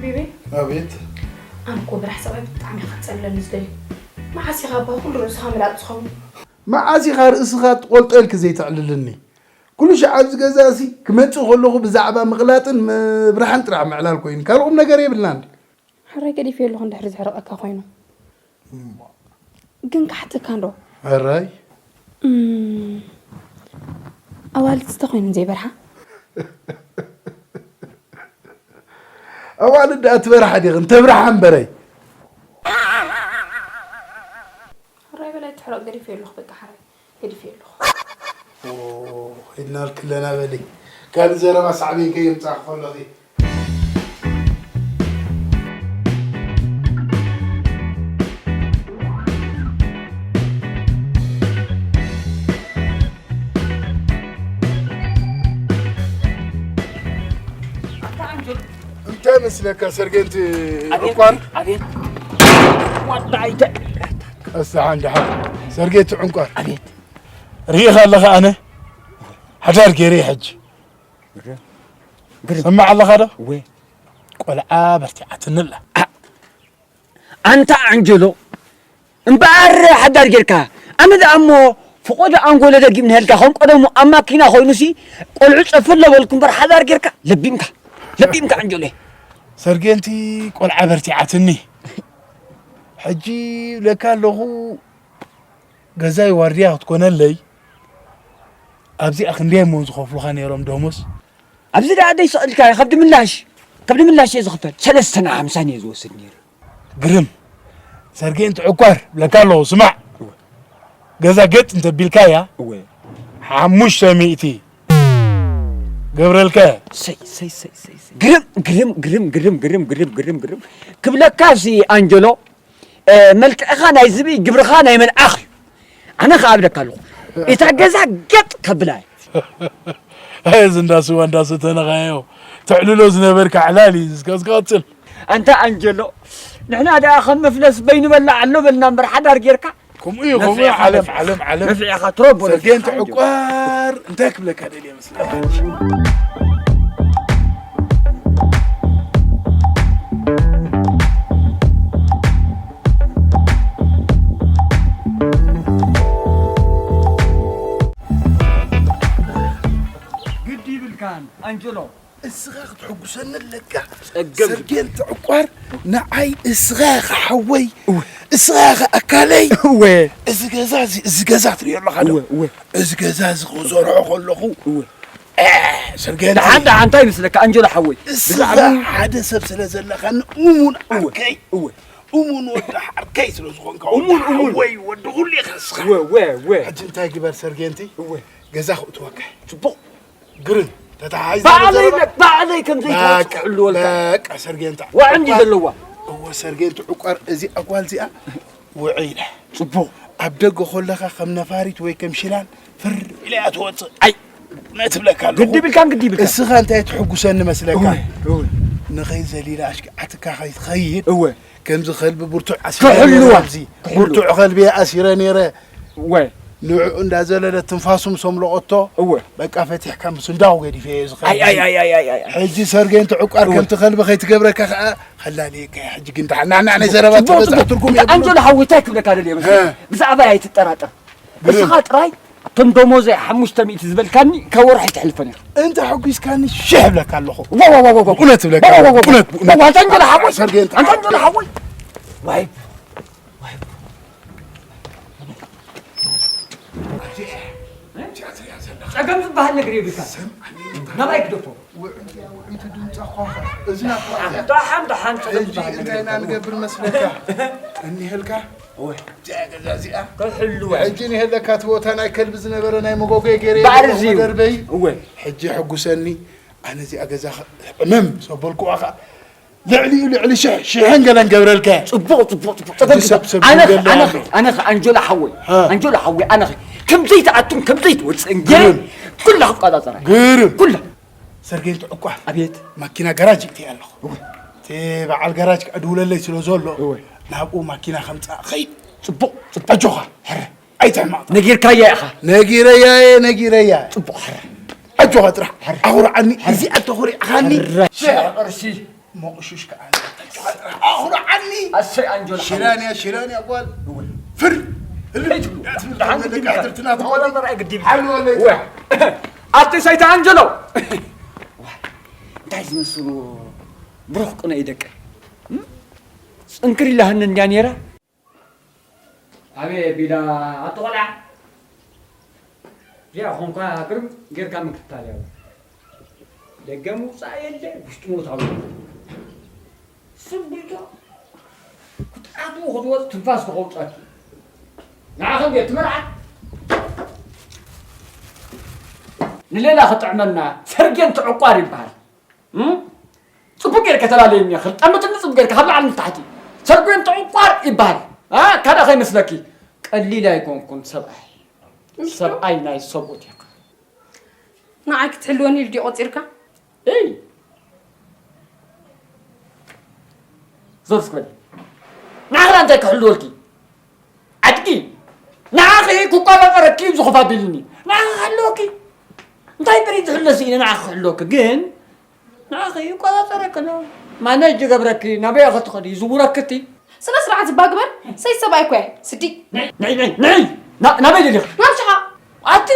ቢቢ፣ ኣቤት። ኣነ እኮ ብራሕ ሰብኣይ ብጣዕሚ ኢኻ ትጸልለኒ ዝደሊ። መዓስ ኢኻ እባ ኩሉ ርእስኻ ምላጥ ዝኸውን? መዓስ ኢኻ ርእስኻ ትቖልጦ ኢልኪ ዘይተዕልልኒ? ኩሉ ሻዕ ኣብዚ ገዛ እዚ ክመጽእ ከለኹ ብዛዕባ ምቕላጥን ምብራሕን ጥራሕ ምዕላል ኮይኑ፣ ካልእ ቁም ነገር የብልናን። ሕራይ ገዲፈዮ ኣለኹ እንድሕር ዘሕርቐካ ኮይኑ። እሞ። ግን ክሓተካ እንዶ። ሕራይ? እም፣ ኣዋልድ እንተ ኮይነን ዘይበርሓ? ኣዋልድ ደኣ ትበርሓ ዲኽን? ተብርሓ እምበረይ። ሕራይ በላይ ትሕረቕ ገዲፈዮ ኣለኹ በቃ ሕራይ። ገዲፈዮ ኣለኹ። ኦ፣ ኺድናልኪ ኣለና በሊ። ካልእ ዘረባ ሳዕቤን ከየምጻእኪ ከሎኺ። ኣታ ኣንጀል። እንታይ መስለካ ሰርጌንቲ ኣቤት፣ ዕቋር? ኣቤት። ዋዳ ኣይተ-፣ ቀስታ ሓንዳ ሓ-፣ ሰርጌንቲ ዕቋር። ኣቤት። ርኢኻ ኣለኻ ኣነ? ሓዳር ገይረ ሕጂ። ግርም። ግርም። ሰማዕ ኣለኻ ዶ? እወ። ቆልዓ በርቲዓትኒ ኣላ። ኣ-፣ ኣንታ ኣንጀሎ፣ እምበኣር ሓዳር ጌርካ፣ ኣነ ደኣ እሞ ፍቖዶ ኣንጎሎ ደጊም ንሄልካ፣ ከም ቀደሙ ኣብ ማኪና ኮይኑሲ፣ ቆልዑ ጸፍ ኣለበልኩ እምበር ሓዳር ጌርካ፣ ለቢምካ፣ ለቢምካ ኣንጀሎይ። ሰርጌንቲ ቆልዓ በርቲዓትኒ። ሕጂ ብለካ ኣለኹ፣ ገዛይ ዋርድያ ክትኮነለይ፣ ኣብዚኣ ክንደይ እሞ ዝኸፍሉኻ ነይሮም ደሞዝ? ኣብዚ ደኣ ደይ ስቕ ኢልካ፣ ከብዲ ምላሽ፣ ከብዲ ምላሽ እየ ዝኽፈል። ሰለስተን ሓምሳን እየ ዝወስድ ነይሩ። ግርም። ሰርጌን ትዕቋር ብለካ ኣለኹ፣ ስማዕ። እወ። ገዛ ገጥ እንተቢልካያ፣ እወ። ሓሙሽተ ሚእቲ ገብረልከ። ሰይ፣ ሰይ፣ ሰይ፣ ሰይ፣ ሰይ። ግርም፣ ግርም፣ ግርም። ክብለካ ሲ ኣንጀሎ፣ እ፣ መልክዕኻ ናይ ዝብኢ፣ ግብርኻ ናይ መልኣኽ እዩ። ኣነ ኸኣ እብለካ ኣለኹ፣ እታ ገዛ ገጥ ከብላ እየ። ኣይ፣ እዚ እንዳ ስዋ እንዳሰተንኻዮ፣ ተዕልሎ ዝነበርካ ዕላል እዩ፣ እስከ፣ እስከ ቀጽል። ኣንታ ኣንጀሎ፣ ንሕና ደኣ ከም መፍለስ በይኑ በላዕ ኣሎ በልና እምበር፣ ሓዳር ጌርካ ከምኡ እዩ፣ ከምኡ እዩ፣ ነፍዕኻ፣ ዓለም፣ ነፍዕኻ፣ ዓለም፣ ዓለም። ነፍዕኻ ትረቦ፣ ሰርጌን ነፍዕኻ፣ ኣንጀሎ። ትዕቋር፣ እንታይ ክብለካ ደልየ መስለካ? ግዲ ይብልካን፣ ኣንጀሎ። እስኻ ክትሕጉሰኒ ኣለካ። ጸገም። ሰርጌን ትዕቋር፣ ንዓይ እስኻ ኢኻ ሓወይ፣ እወ። እስኻ ኢኻ ኣካለይ። እወ። እዚ ገዛ እዚ፣ እዚ ገዛ ትርእዮ ኣለኻ ዶ? እወ፣ እወ። እዚ ገዛ እዚ ክዘርዖ ከለኹ፣ እወ። እ፣ ሰርጌን ደሓን፣ ደሓን፣ እንታይ ይመስለካ ኣንጀሎ ሓወይ? እስኻ ብዛዕባ ሓደ ሰብ ስለ ዘለኻኒ እሙን እወ፣ ዓርከይ። እወ። እሙን ወዲ ዓርከይ ስለ ዝኾንካ፣ እሙን፣ ወዲ እሙን። ሓወይ፣ ወዲ ኩሉ ኢኻ እስኻ። እወ፣ እወ፣ እወ። ሕጂ እንታይ ግበር ሰርጌንቲ? እወ። ገዛ ክእትወካ። ጽቡቕ። ግርም፣ ተተሓሒዝና ባዕለይ ንዘረባ። ለ-፣ ባዕለይ ከም ዘይትወጽእ በቃ፣ ክሕልወልካ። በቃ፣ ሰርጌንታ። ዋዕ እንዲ ዕቋር ዘለዋ። እወ፣ ሰርጌንታ ዕቋር፣ እዚኣ ጓል እዚኣ ውዒላ። ጽቡቕ። ኣብ ደገ ኮለኻ ከም ነፋሪት ወይ ከም ሽላን ፍር ኢላ እያ ትወጽእ። ኣይ። እውነት እብለካ ኣለኹ። ግዲ ብልካን ግዲ ብልካን። እስኻ እንታይ ትሕጉሰኒ መስለካ? እወ፣ እወ። ንኸይድ ዘሊላ ኣሽኪዓትካ ከይትኸይድ። እወ። ከምዚ ከልቢ ብርቱዕ ኣሲረ ክሕልዋ፣ ነይረ ኣብዚ። ክሕልዋ። ብርቱዕ ከልቢ እየ ኣሲረ ነይረ። እወ። ንዕኡ እንዳዘለለ ትንፋሱ ምስ ኣምለቖቶ፣ እወ። በቃ ፈቲሕካ ምስንዳው ገዲፈዮ ዝኸይድ። ኣይ፣ ኣይ፣ ኣይ። ሕጂ ሰርጌን ትዕቋር እወ። ከምቲ ከልቢ ከይትገብረካ ከኣ ኸላልየካ እየ። ሕጂ ግን ደሓን ናዕናዕ ናይ ዘረባ ጽቡቕ፣ ትበዝሕ ጽቡቕ። ትርጉም የብሉን። ኣንጀሎ ሓወይ፣ እንታይ ክብለካ ደልየ መሲሉ? እ። ብዛዕባ ኣይትጠራጠር። ግርም። እስኻ ጥራይ እቶም ደሞዘይ ሓሙሽተ ሚእቲ ዝበልካኒ ካብ ወርሒ ኣይተሕልፈን ኢኻ። እንተ ሓጒስካኒ ሽሕ እብለካ ኣለኹ። ዋ፣ ዋ፣ ዋ፣ ዋ፣ ዋ። ብእውነት እብለካ ዋ፣ ዋ፣ ዋ፣ ዋ። ኣለኹ። ብእውነት፣ ብእውነት። ዋ፣ ኣንታ ኣንጀሎ ሓወይ። ሰርጌን ኣንታ ኣንጀሎ ሓወይ። ዋይ። ዋይ። ጸገም ዝበሃል ነገር የብልካ። ናባይ ግደፎ። ውዕይቲ ድዩ እዚና ደሓን ደሓን ሕጂ እንታይ ኢና ንገብር መስለካ? እኒሀልካ እወ። እዚኣ ገዛ እዚኣ ክሕልወ ሕጂ እኒሀለካ እቲ ቦታ ናይ ከልቢ ዝነበረ ናይ መጎጎ ገይረ ባዕሪ እዚዩ። መደርበይ እወ። ሕጂ ሕጉሰኒ። ኣነ እዚኣ ገዛ ዕምም ሰበልኩዋ ኸዓ ልዕሊኡ ልዕሊ ሽሕ ሽሕን ገለን ገብረልካ። ጽቡቕ ጽቡቕ ጽቡቕ። ሕጂ ሰብ ሰብ ኣነ ገለ ኣነ ኣነ ኣንጆላ ሓወይ ሃ። ኣንጆላ ሓወይ ኣነ ከምዘይትኣቱን ከምዘይትወፅእን ገይረ ግርም። ኩላ ክቆጻጸራ ግርም። ኩላ ሰርጌን ትዕቋር ኣቤት። ማኪና ጋራጅ እትይ ኣለኹ። እወ። እቲ በዓል ጋራጅ ክዕድውለለይ ስለ ዘሎ እወ። ናብኡ ማኪና ከምፃእ ኸይድ። ፅቡቕ ፅቡቕ። ኣጆኻ ሕረ። ኣይትሕማቕ። ነጊርካያ ኢኻ። ነጊረያ እየ ነጊረያ። ፅቡቕ ሕረ። ኣጆኻ ጥራሕ ሕረ። ኣኹርዓኒ። ሕረ። እዚኣ ተኹሪዕኻኒ። ሕረ። ሽሕ ቅርሺ። ሞቕሹሽ ከዓ ኣኹርዓኒ። ኣሰይ ኣንጆላ ሽላንያ ሽላንያ ጓል እወ። ፍር እልም ሄይ ትብሉ። ትብል ደሓን ግዲ ደቂ ኢልካ። ዓድርትና ተወለድ። ተወለድ ኣይ ግዲ ኢልካ። ሓልወለይ እወ። ኣቲ ሰይቲ ኣንጀሎ። እንታይ ዝመስሉ ብሩኽ ቅነ እዩ ደቂ። እም? ጽንክር ኢላህኒ እንድያ ነይራ። ኣበይ ቢላ ኣቲ ቆልዓ? እዚኣ ኾንኳ ግርም ጌርካ ምክትታል እያ። ደገ ምውጻእ የለ፣ ውሽጢ ምውታው የለ። ስም ቢልካ ክትኣትዎ ክትወጽእ ትንፋስ ክኸውጻት። ንዓኸም ቤት ትመርዓት። ንሌላ ክጥዕመና ሰርጌን ትዕቋር ይበሃል። እም? ጽቡቅ ጌርካ ተላለየኒ፣ ክልጠምትኒ ጽቡቅ ጌርካ ካብ ላዕሊ ንታሕቲ። ሰርጌን ትዕቋር ይበሃል። አ? ካልእ ከይመስለኪ። ቀሊል ኣይኮንኩን ሰብኣይ። ሰብኣይ ናይ ሰብኡት ኢኻ። ንዓይ ክትሕልወኒ ኢሉ ድዩ ቆጺርካ? እይ! ዞር እስኪ በሊ። ንዓኺ እንታይ ክሕልወልኪ? ኣድጊ! ንዓኺ ክቆጻጸረኪ እዩ ዝኹፍ ኣቢሉኒ። ንዓኺ ክሕልወኪ? እንታይ ጥሪት ዝሕለሲ ኢለ ንዓኺ ክሕልወኪ? ግን ንዓኺ ይቆጻጸረኪ ኣሎ። ማነጅ ይገብረኪ፣ ናበይ ኢኺ ትኸዲ? ይዝውረኪ እቲ። ስነ ስርዓት እባ ግበር፣ ሰይ ሰብኣይ እኮ እየ። ስዲ። ንዒ፣ ንዒ፣ ንዒ፣ ንዒ። ና-፣ ናበይ ደሊኺ? ናብ ሸሓቕ። ኣቲ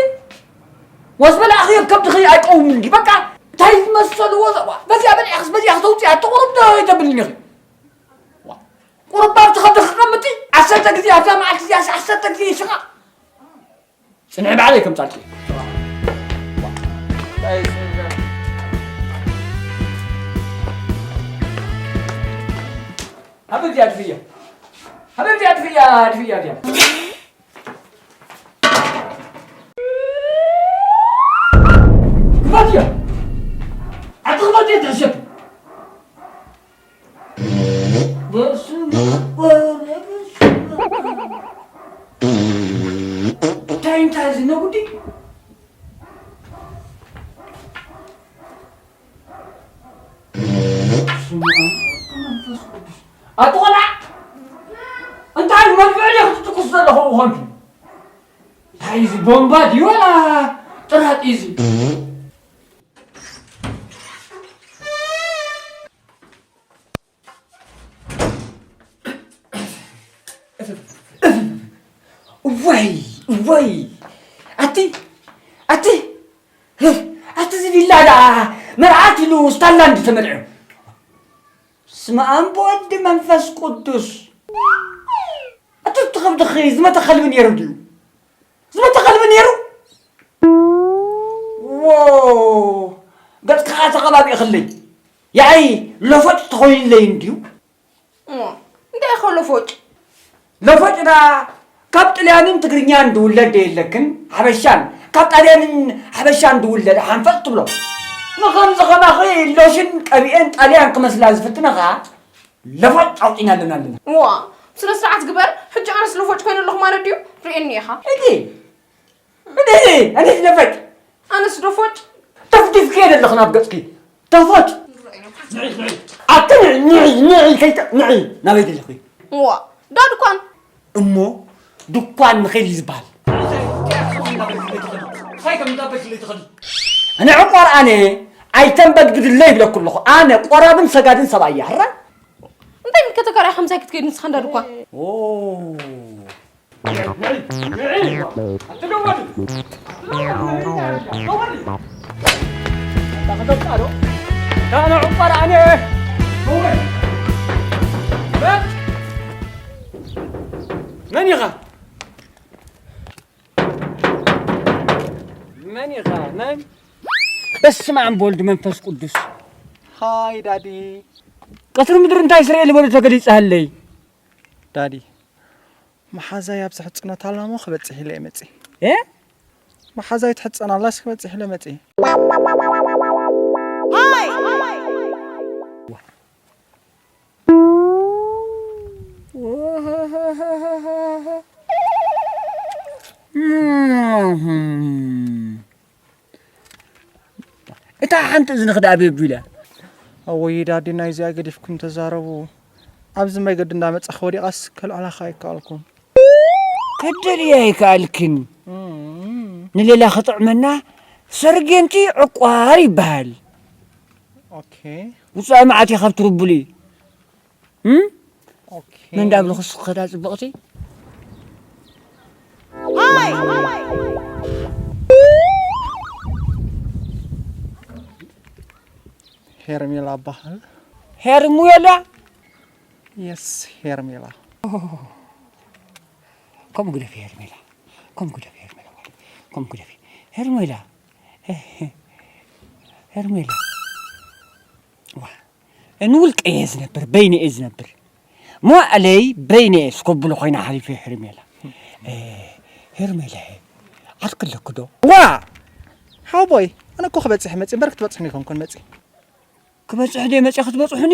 ወስ በል ኣኺ ከብድኺ ኣይቀውምን ድዩ? በቃ እንታይ ዝመሰልዎ ዘ-፣ በዚኣ በሊዕክስ በዚኣ ከተውፅያ እትቑርብ ዶ ኣይተብልኒ ኢኺ? ቁሩብ ኣብቲ ከብዲ ክቐምጥ ዓሰርተ ግዜ ኣብዛ መዓልቲ እዚኣ ዓሰርተ ግዜ ይስቓ። ጽንሒ ባዕለይ ከምጻልኪ። ሃበይ እዚኣ ድፍያ። ሃበይ እዚኣ ድፍያ፣ ድፍያ እዚኣ። ክፈትዮ። ኣቲ ክፈትዮ ትሕሸኪ። በስመ ኣብ። እንታይ እንታይ እዚ ነጉዲ? በስመ ኣብ መንፈስ ቅዱስ። ኣቲ ቆልዓ፣ እንታይ መብልዒ ኢኺ ትትኩስ ዘለኹ ብኸንቱ? እንታይ እዚ ቦምባ ድዩ ዋላ ጥራጥ እዚ? እዋይ፣ እዋይ። ኣቲ፣ ኣቲ፣ ኣቲ እዚ ቪላ ደኣ መርዓት ኢሉ ስታንላንድ ተመርዑ። ስመ ኣብ ወወልድ መንፈስ ቅዱስ። ኣቲ እቲ ከብድኺ ዝመተ ከልቢ ነይሩ ድዩ? ዝመተ ከልቢ ነይሩ? ዎ! ገጽካ ተቐባቢእኽለይ። ያኢ ለፎጭ ተኾይንለይ እንድዩ። እሞ፣ እንታይ ኢኻ ለፎጭ? ለፎጭ ደኣ ካብ ጥልያንን ትግርኛን ዝውለድ ዶ የለክን? ሓበሻን፣ ካብ ጣልያንን ሓበሻን ዝውለድ ሓንፈጽ ትብሎ። ንኸምዚ ኸማኺ ሎሽን ቀቢኤን ጣልያን ክመስላ ዝፍትነኻ ለፎጭ ኣውጺና ኣለና ኣለና። እዋ፣ ስነ ስርዓት ግበር። ሕጂ ኣነስ ለፎጭ ኮይነ ኣለኹ ማለት ድዩ? ርእየኒ ኢኻ። እዲ፣ እዲ፣ እዲ፣ ኣነስ ለፎጭ። ኣነስ ዶ ፎጭ? ተፍዲፍኪ እየ ዘለኹ ናብ ገጽኪ። ተፎጭ። ንዒ፣ ንዒ። ኣቲ ንዒ፣ ንዒ፣ ንዒ፣ ከይተ-፣ ንዒ። ናበይ ደለኺ? እዋ፣ ዳ ድኳን። እሞ ድኳን ንኸይድ እዩ ዝበሃል። ኣነ ዕቋር ኣነ ኣይተንበግግድለ ይብለኩ ኣለኹ። ኣነ ቆራብን ሰጋድን ሰብኣይ እየ። ሕራይ? እንታይ ምልከተካ ርኣ ከምሳይ ክትከይድ ንስኻ እንዳ ድኳን? ኦ። መን ኢኻ? መን ኢኻ? መን? በስመ ኣብ ወልድ መንፈስ ቅዱስ። ሃይ ዳዲ። ቀትሪ ምድሪ እንታይ ስርኤ ልበሉ ተገሊጸሃለይ? ዳዲ፣ መሓዛይ ኣብ ዝሕጽነታ ኣላሞ ክበጽሕ ኢለ እየ መጺእ። እ? መሓዛይ ትሕጸን ኣላስ ክበጽሕ ኢለ መጺእ። እታ ሓንቲ እዝንኺ ደኣ ኣበይ ኣቢላ? ኣወይ ዳዲ፣ ናይዚኣ ገዲፍኩም ተዛረቡ። ኣብዚ መገዲ እንዳመጻኹ ወዲቓስ ከልዕላኻ ኣይከኣልኩን። ክትደልያ ኣይከኣልክን። እም። ንሌላ ክጥዕመና ሰርጌንቲ ዕቋር ይበሃል። ኦኬ። ውጻኢ መዓት ኢኻ ብትርቡሊ። እም? ኦኬ። መን ዳብልኹስ ከዳ ጽብቕቲ? ሄርሜላ እበሃል። ሄርሙየላ? የስ፣ ሄርሜላ። ከምኡ ግደፊ ሄርሜላ። ከምኡ ግደፊ ሄርሜላ። ከምኡ ግደፊ። ሄርሜላ። ሄርሜላ። ዋ። ንውልቀይ እየ ዝነብር፣ በይነ እየ ዝነብር። መዋእለይ በይነ እየ ስኮብሎ ኮይና ሓሊፈ ሄርሜላ። እ፣ ሄርሜላ፣ ዓርኪ ኣለኪ ዶ? ዋ! ሓወቦይ፣ ኣነ እኮ ክበጽሕ መጺእ፣ እምበር ክትበጽሑኒ ኣይኮንኩን መጺእ። ክበጽሕ ድየ መጺእ ክትበጽሑኒ?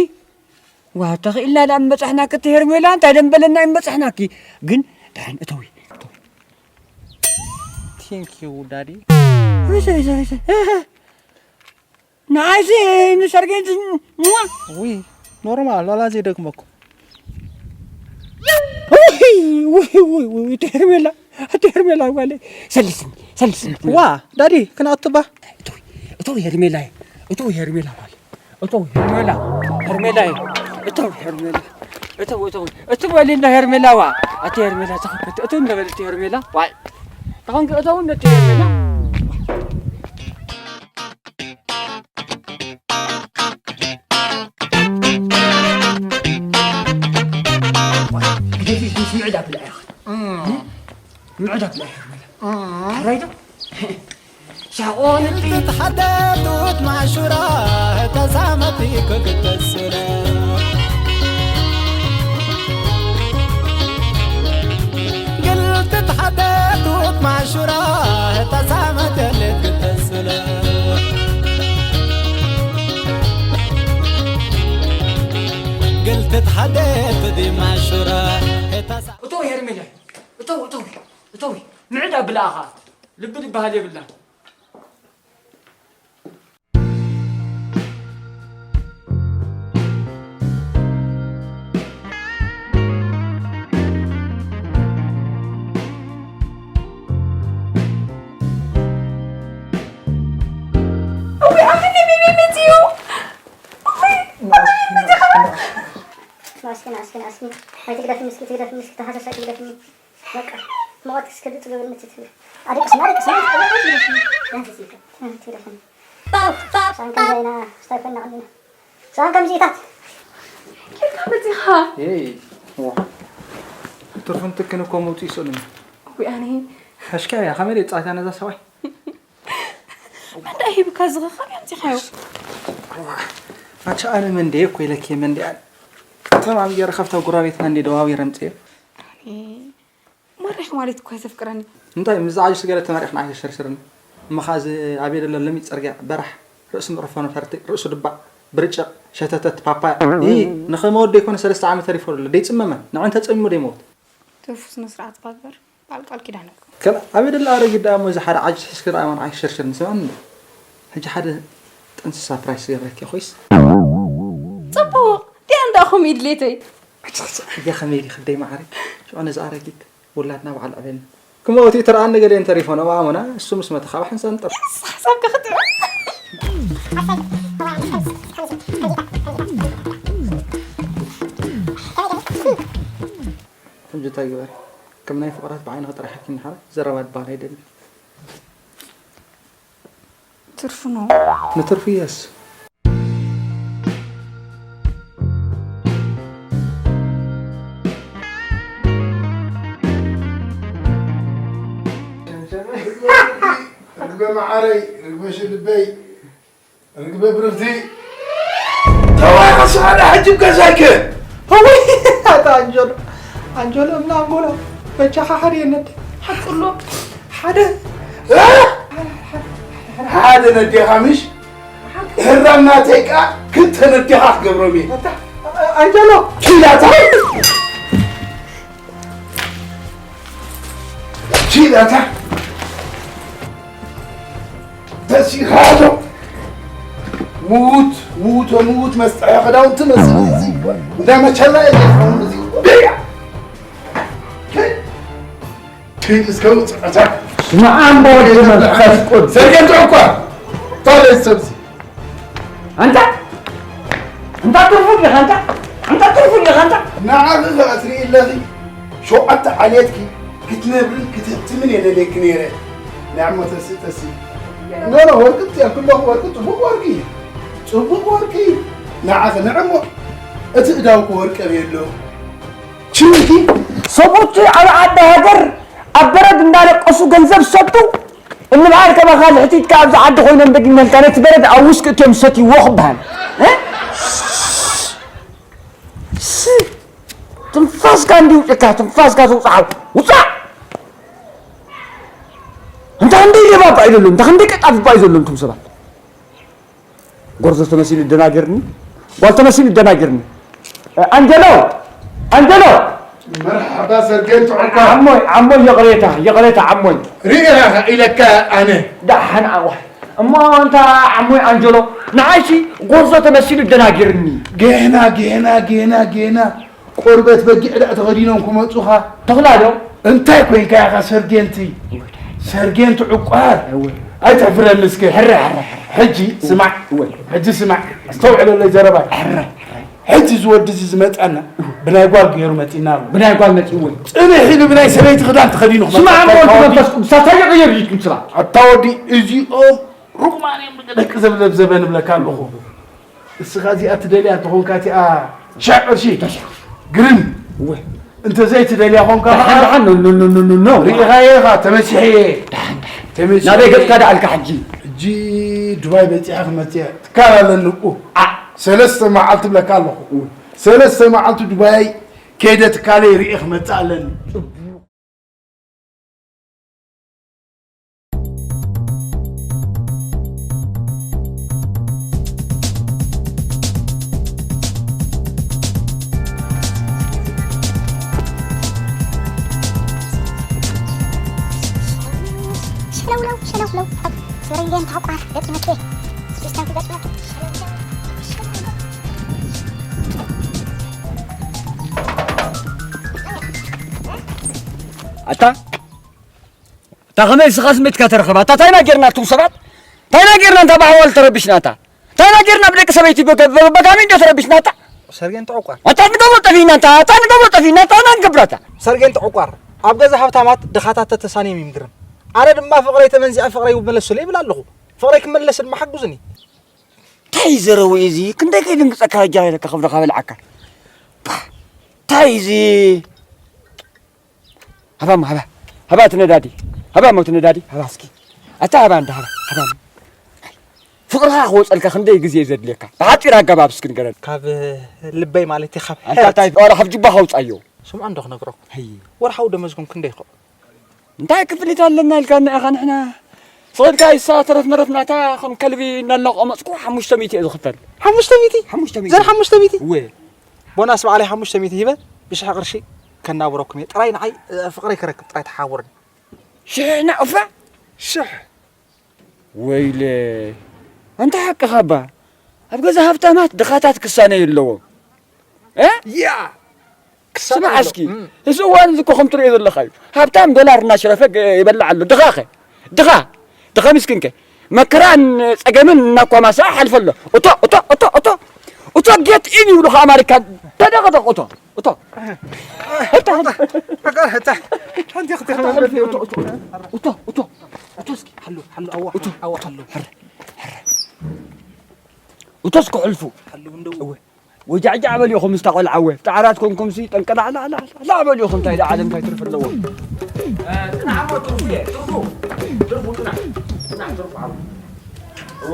ዋ፣ ተኽኢልና ደኣ ምበጻሕናኪ እቲ ሄርሜላ፣ እንታይ ደንበለና እዩ ምበጻሕናኪ? ግን ደሓን እተዊ፣ እተዊ። ቴንክ ዩ ዳዲ። እሰ፣ እሰ፣ እሰ። ንዓይሲ ንሰርጌን ዋ። ውይ፣ ኖርማል ዋላ ዘይደግመኩም። ውይ፣ ውይ፣ ውይ፣ ውይ፣ እቲ ሄርሜላ፣ እቲ ሄርሜላ ጓለይ። ሰልስኒ፣ ሰልስኒ። ዋ፣ ዳዲ፣ ክንኣቱ ባ። እቶ፣ እቶ ሄርሜላ፣ እቶ ሄርሜላ ጓለይ። እቶ ሄርሜላ፣ ሄርሜላ፣ እቶ ሄርሜላ፣ እቶ፣ እቶ፣ እቶ በሊ እንዳ ሄርሜላ ዋ። ኣቲ ሄርሜላ፣ ተኸፈት፣ እቶ እንዳ በሊ እቲ ሄርሜላ፣ ዋይ። ተኾንክ እቶ እንዳ እቲ ሄርሜላ። ግደፊ፣ ምስ ምዕድ ኣብልዐ ኢኻ። ምዕድ ኣብልዐ ኢኻ። ሕራይ ዶ? ሻቆን ትትሓደቱት ማሹራ ተዛመቲ ክግደስለ። ግልትት ሓደቱት ማሹራ ተዛመት ልትግደስለ። ግልትት ሓደት ዲማ ሹራ እታ ሳ- እተው ሄርሜላ፣ እተው፣ እተው፣ እተው። ምዕድ ኣብላ ኣኻ። ልቢ ዝበሃል የብላን። እውይ፣ ኣብ ክንደይ ቤቢ መፅዩ። እውይ፣ እውይ፣ መፅዩ። ንኣስኪ፣ ንኣስኪ፣ ንኣስኪ። ኣይትግደፍኒ እስኪ፣ ትግደፍኒ እስኪ፣ ተሃሰስ ኣይትግደፍኒ። በቃ፣ መቐት እስኪ ድምፅ ግብር ምትት። ኣደቅስና፣ ኣደቅስና፣ ኣይትግደፍኒ። ኣንቲ ትግደፍኒ። ኣንቲ ትግደፍኒ። ጣፍ፣ ጣፍ፣ ሳን ከምዛ ኢና፣ ስታይ ኮይና ቀሊና። ሳን ከምዚታት። ኬድካ መፂኻ? ኤይ፣ ዋ። ትርፉን ትክን እኮ መውፅኢ ይስእሉኒ። እውይ፣ ኣነ። ሕሽካ እያ፣ ከመይ ደይ ፃታ ነዛ ሰብኣይ? መን ደኣ ሂብካ እዚ ኸ ካበይ ኣምፂኻዮ? ኣቻ ኣነ መንደየ እኮ ኢለኪ መንደየ። ተማም ገይረ ካብታ ጉራቤትና እንደ ደዋዊረ ኣምፅኤ። ኣነ ማርያም ማለት እኮ እያ ዘፍቅረኒ። እንታይ ምስ ዝዓጅስ ገለ ተመሪቕና ኣይተሸርሽርኒ። እሞ ኸዓ እዚ ኣበይ ደሎ ለሚት ፅርግያ በራሕ ርእሲ ምዕርፎ ነፈርቲ ርእሱ ድባእ ብርጭቕ ሸተተት ፓፓያ። ይ ንኸመወዲ ይኮነ ሰለስተ ዓመት ተሪፎ ደሎ ደይፅመመን ንዕን ተፀሚሙ ደይመውት። ትርፉ ስነ ስርዓት እባ ግበር። በዓል ቃል ኪዳን እኮ። ከላ ኣበይ ደላ ኣረጊት ደኣ እሞ እዚ ሓደ ዓጅ ሒዝኪ ደኣ ኣማን ኣይሽርሽር ንሰማን እንዶ። ሕጂ ሓደ ጥንሲ ሳፕራይስ ክገብረኪ ኮይስ። ጽቡቕ። ድያ እንዳ ኹም ኢድሌተይ። ሕጂ ሕጂ እያ ከመይ ኢልኪ ደይ መዓረይ። ሽዑ ነዚ ኣረጊት ውላድና በዓል ዕቤልና። ክመውቲ ተረኣኒ ገለ እንተሪፎ ነው ኣሞና እሱ ምስ መተኻባ ሕንሰንጥር። ሓሳብካ ክትዕብ። ሕጂ እንታይ ግበሪ? ከም ናይ ፍቕራት ብዓይንኺ ጥራሕ ሓኪምኒ ሓራ ዘረባ ድበሃል ኣይደልን። ትርፉ ነው። ንትርፉ የስ። ርግበ መዓረይ፣ ርግበ ሽልበይ፣ ርግበ ብርርቲ። ኣስኻዳ ሕጂ ገዛይከ? ወይ ኣታ ኣንጀሎ፣ ኣንጀሎ እምና ኣንጎሎ፣ በጃኻ ሓደ የነደ። ሓቅሎ፣ ሓደ፣ እ? ሓደ ነዴኻ ምሽ? ሕራም ናተይ ከኣ ክልተ ነዴኻ ክገብሮም እየ። ኣታ፣ ኣንጀሎ። ኪዳታ። ኪዳታ። ተሲኻቶ። ምዉት፣ ምዉቶ፣ ምዉት መስጠሒ ክዳውንቲ መስል እዚ። እንዳ መቸላ እየ ዘይኸውን እዚ። ብያ። ኪድ። ኪድ እስከ ውፅእ። ኣታ። ስመ ኣብ ወወልድ ወመንፈስ ቅዱስ። ሰገድ እኳ። ታዲያ ሰብሲ። ኣንታ፣ ኣንታ ትርፉ ዲኻ ኣንታ? ኣንታ ትርፉ ዲኻ ኣንታ? ንዓኺ ኸኣ ትርኢ ኣለኺ፣ ሸውዓተ ዓሌትኪ ክትነብርን ክትህብትምን እየ ደልየኪ ነይረ። ንዕሞ ተስእ ተስእ። ኖ፣ ኖ፣ ወርቂ ትሪኢ ኣለኺ፣ ወርቂ፣ ጽቡቕ ወርቂ እዩ። ጽቡቕ ወርቂ እዩ። ንዓኺ ንዕሞ እቲ እዳውኪ ወርቂ ኣበይ ኣሎ? ችንኪ ሰብኡት ኣብ ዓዲ ሃገር ኣብ በረድ እንዳለቀሱ ገንዘብ ዝሰዱ እንበዓል ከማኻ ልሕቲትካ ኣብዚ ዓዲ ኮይኖም ደጊመልካ ነቲ በረድ ኣብ ውስኪ እትዮም ዝሰትይዎ ክበሃል። እ? ስ-፣ ትንፋስካ እንዲ ውፅካ፣ ትንፋስካ ተውፅዓ። ውፃእ! እንታ ክንደይ ሌባ እባ እዩ ዘሎ፣ እንታ ክንደይ ቀጣፍ እባ እዩ ዘሎ፣ እንቱም ሰባት። ጎርዞ ተመሲሉ ደናገርኒ፣ ጓል ተመሲሉ ደናገርኒ። ኣንጀሎ! ኣንጀሎ! መርሓባ ሰርጌን ትዕኳ። ዓሞይ፣ ዓሞይ፣ ይቕሬታ፣ ይቕሬታ፣ ዓሞይ። ርኢኻ ኢለካ ኣነ። ደሓን ዓዋ። እሞ ኣንታ ዓሞይ ኣንጀሎ፣ ንዓይሲ ጎርዞ ተመሲሉ ደናጊርኒ። ጌና፣ ጌና፣ ጌና፣ ጌና። ቆርበት በጊዕ ደኣ ተኸዲኖም ክመጹኻ። ተኽላ ዶ? እንታይ ኮይንካ ኢኻ ሰርጌንቲ? ሰርጌንቲ ዕቋር። እወ። ኣይተሕፍረኒ እስከ። ሕረ፣ ሕረ፣ ሕረ። ሕጂ ስማዕ። እወ። ሕጂ ስማዕ። ኣስተውዕለለይ ዘረባይ። ሕረ፣ ሕረ። ሕጂ እዚ ወዲ እዚ ዝመጻና ብናይ ጓል ገይሩ መጺና ኣሎ። ብናይ ጓል መጺኡ ወይ? ጽንሕ ኢሉ ብናይ ሰበይቲ ክዳን ተኸዲኑ ክመጽእ ስማዕ፣ እሞ ከሎ እቲ መንፈስ ቅዱስ ኣታ ይቕየር እዩ ትምስላ። ኣታ ወዲ እዚኦም ሩጉማን እዮም ደቂ ዘብለብዘበ ንብለካ ኣለኹ። እስኻ እዚኣ ትደልያ እንተኾንካ እቲኣ ሽሕ ቅርሺ ግርም። እወ። እንተ ዘይትደልያ ኾንካ ደሓን፣ ደሓን፣ ኖ፣ ኖ፣ ኖ፣ ኖ፣ ኖ። ሪኢኻዮ ኢኻ፣ ተመሲሐ እየ። ደሓን፣ ደሓን። ተመሲሐ ናበይ እየ። ገጽካ ደኣልካ ሕጂ? ሕጂ ዱባይ በጺሐ ክመጽእ እየ። ትካል ኣለኒ እኮ። ዓ-፣ ሰለስተ መዓልቲ ብለካ ኣለኹ። እወ። ሰለስተ መዓልቲ ዱባይ ከይደ ትካለይ ሪኤ ክመጽእ ኣለኒ። ሸለውለው፣ ሸለውለው። ሶሪንጌን ታቋር፣ ገጥ መቼ? ሲስተም ገጥ መቼ? ሸለውለው፣ ሸለውለው። ኣታ፣ ኣታ ከመይ እስኻ ስሜትካ ተረኸባ? ኣታ ታይና ጌርና እቶም ሰባት? ታይና ጌርና እንታ ብኣሕዋል ተረቢሽና ኣታ? ታይና ጌርና ብደቂ ሰበይቲ በገ-፣ በ-፣ በጋሚ እንዶ ተረቢሽና ኣታ? ሰርጌን ተዕቋር። ኣታ ንገብሮ ጠፊእና ኣታ፣ ኣታ ንገብሮ ጠፊእና ኣታ፣ ኣታ ንገብራታ። ሰርጌን ተዕቋር። ኣብ ገዛ ሃብታማት ድኻታት ተተሳንዮም ይምግርም። ኣነ ድማ ፍቕረይ ተመንዚዐ ፍቕረይ ይመለሱለይ ይብል ኣለኹ። ፍቕረይ ክመለስ ድማ ሓግዙኒ። እንታይ ዘረዊ እዚ? ክንደይ ከይድንግጸካ ሕጂ ኢለካ ክብለኻ በልዓካ። ፓ! እንታይ እዚ? ሃባ እሞ ሃባ። ሃባ እቲ ነዳዲ። ሃባ እሞ እቲ ነዳዲ። ሃባ እስኪ። ኣታ ሃባ እንዳ ሃባ። ሃባ እሞ። ፍቕርኻ ክወጸልካ ክንደይ ግዜ እዩ ዘድልየካ? ብሓጺር ኣገባብ እስኪ ንገረኒ። ካብ ልበይ ማለት እዩ፣ ካብ ኣንታ እንታይ ዋላ ካብ ጅባኻ ኣውጻዮ። ስምዖ እንዶ ክነግረኩም። ወርሓዊ ደመዝኩም ክንደይ ይኸውን? እንታይ ክፍሊት ኣለና ኢልካና ኢኻ ንሕና? ፍቕድካ ይሳ ተረፍ መረፍ ናታ ከም ከልቢ እናላቆመጽኩ ሓሙሽተ ሚእቲ እየ ዝኽፈል። ሓሙሽተ ሚእቲ? ሓሙሽተ ሚእቲ። ዘን ሓሙሽተ ሚእቲ? እወ። ቦናስ ባዕለይ ሓሙሽተ ሚእቲ ሂበ ብሽሕ ቅርሺ ከናብረኩም እየ። ጥራይ ንዓይ፣ እ፣ ፍቕረይ ክረክብ ጥራይ ተሓባበሩኒ። ሽሕ ናቕፋ? ሽሕ። ወይለ። ኣንታ ሓቅኻ እባ። ኣብ ገዛ ሃብታማት ድኻታት ክሳነ የለዎም። እ? ያ! ክሳነ ስማዕ ኣሎ። እስኪ፣ እም። እዚ እዋን እዚ እኮ ከም ትሪኦ ዘለኻ እዩ። ሃብታም ዶላር እናሽረፈ ገ-፣ ይበልዕ ኣሎ። ድኻ ኸ? ድኻ? ድኻ ምስኪን ከ? መከራን ጸገምን እናኳማሳ ሓልፈ ኣሎ። እቶ፣ እቶ፣ እቶ፣ እቶ። እቶ ጌት ኢን ይብሉ ከኣ ኣማሪካ ተደቐደቕ እቶ። እቶ። እቶ። እታ፣ እታ፣ ሓንቲ ክትብል እቶ፣ እቶ፣ እቶ። እቶ፣ እቶ። እቶ እስኪ። ሓሉ፣ ሓሉ፣ ኣዋ፣ እቶ፣ ኣዋ፣ እቶ። ሓሉ። ሕረ፣ ሕረ። እቶስ ክሕልፉ። ሓሉ እንደው። እወ። ወጃዕጃዕ በሉ ኢኹም ምስታ ቆልዓ እወ። ጣዕራት ኮንኩም ሲ ጠንቀላዕላዕላዕ በሉ ኢኹም። እንታይ ደኣ ዓለም እንታይ ትርፊ ኣለዎ? እ፣ ጽናሕ እሞ ትርፉ እየ፣ ትርፉ። ትርፉ፣ ጽናሕ። ጽናሕ፣ ትርፉ ዓው። እወ።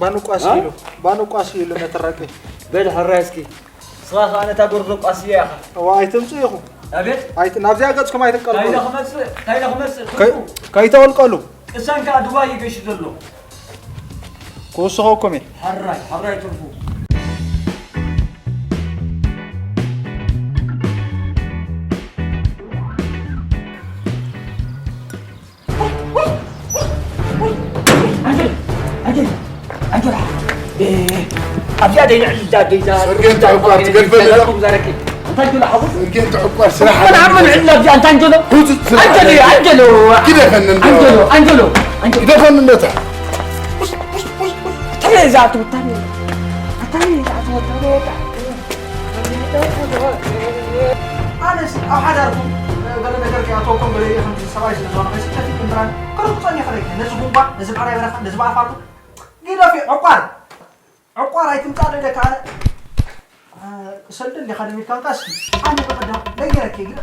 ባንቋስ እ? ኢሉ፣ ባንቋስ ኢሉ ነተራቂ። በል ሕራይ እስኪ። ስኻ ኸኣ ነታ ጎርዞ ቋስያ ኢኻ። እዋ፣ ኣይትምጹ ኢኹም። ኣቤት። ኣይት-፣ ናብዚኣ ገጽኩም ኣይትንቀልቀሉ። እንታይ ኢለ ክመጽእ? እንታይ ኢለ ክመጽእ? ከይ-፣ ከይተወልቀሉ። ቅሰን ከኣ ድዋ ይገሽ ዘሎ። ክውስኸኩም እየ። ሕራይ፣ ሕራይ ትርፉ። ኣንጀሎ፣ ኣንጀሎ፣ ኣንጀሎ፣ እ፣ ኣብዚኣ ደይ ንዕል እዛ ደይ እዛ ሰርጌን ተዕቋር ትገድፈኒ ዶ? ዛረኪ። ኣንታ ኣንጀሎ ሓወይ። ሰርጌን ተዕቋር ስራሕ ኣነ ኣመን ኣለኒ። ዕል ኣብዚኣ ኣንታ ኣንጀሎ። ሁቱ ስራሕ ኣንጀሎ፣ ኣለኒ። ኣንጀሎ። ግደፈኒ እንዶ። ኣንጀሎ፣ ኣንጀሎ፣ ኣንጀሎ። ግደፈኒ እንዶ እታ። ተለይ እዛ ትውታኒ። ኣታ እዛ ትውታኒ። ኣነስ ኣብ ሓዳርኩም ገለ ነገር ከይኣተወኩም ገለ ኢኹም ሰብኣይ ስለ ዝኾነ ስደት ይምራን ከርቁ ጸኒሑ ለኪ ነዚ ቡምባ ነዚ ብዕራይ በረኻ ነዚ ብኣፋሉ ግደፊ ዕቋር ዕቋር ኣይትምጻእ ደደ ካለ ሰልደ እንዲኻ ደሚድካ እንቃስ ኣነ በቀዳ ለጌረኪ ግደ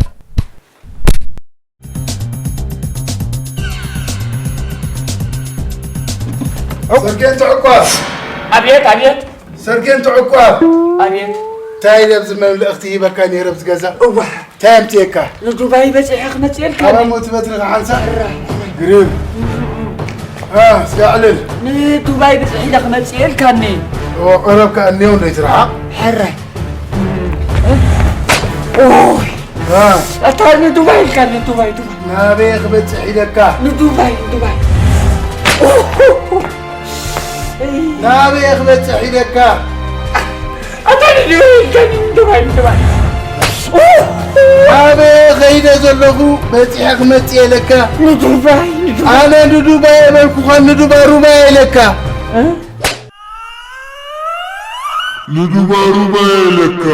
ሰርጌን ትዕቋር! ኣብየት፣ ኣብየት! ሰርጌን ትዕቋር! ኣብየት! እንታይ ኢለ ኣብዚ መምልእኽቲ ሂበካ ነይረ ኣብዚ ገዛ? እዋ! እንታይ ኣምፅኤካ? ንዱባይ በፂሐ ክመፅኤልካ ኣረ እየ። ሞት በትሪ ክሓንሳ? እራ! ግርም! አ፣ እስኪ ኣዕልል! ንዱባይ በፂሐ ኢለ ክመፅኤልካ እኒ። ኦ፣ ቀረብካ እኒው እንዶ ይትርሓቕ? ሕራይ! ኦይ! አ። ኣታ ንዱባይ ኢልካ ንዱባይ፣ ዱባይ። ናበይ ክበጽሕ ኢለካ? ንዱባይ፣ ንዱባይ። ናበይ ክበጽሕ ኢለካ? ኣታ ንዱባይ ኢልካ ንዱባይ፣ ንዱባይ። ኣበይ ኸይደ ዘለኹ በጺሐ ክመጽእ ኢለካ? ንዱባይ፣ ንዱባይ። ኣነ ንዱባይ የበልኩኻ፣ ንዱባ ሩባ ኢለካ። እ? ንዱባ ሩባ ኢለካ።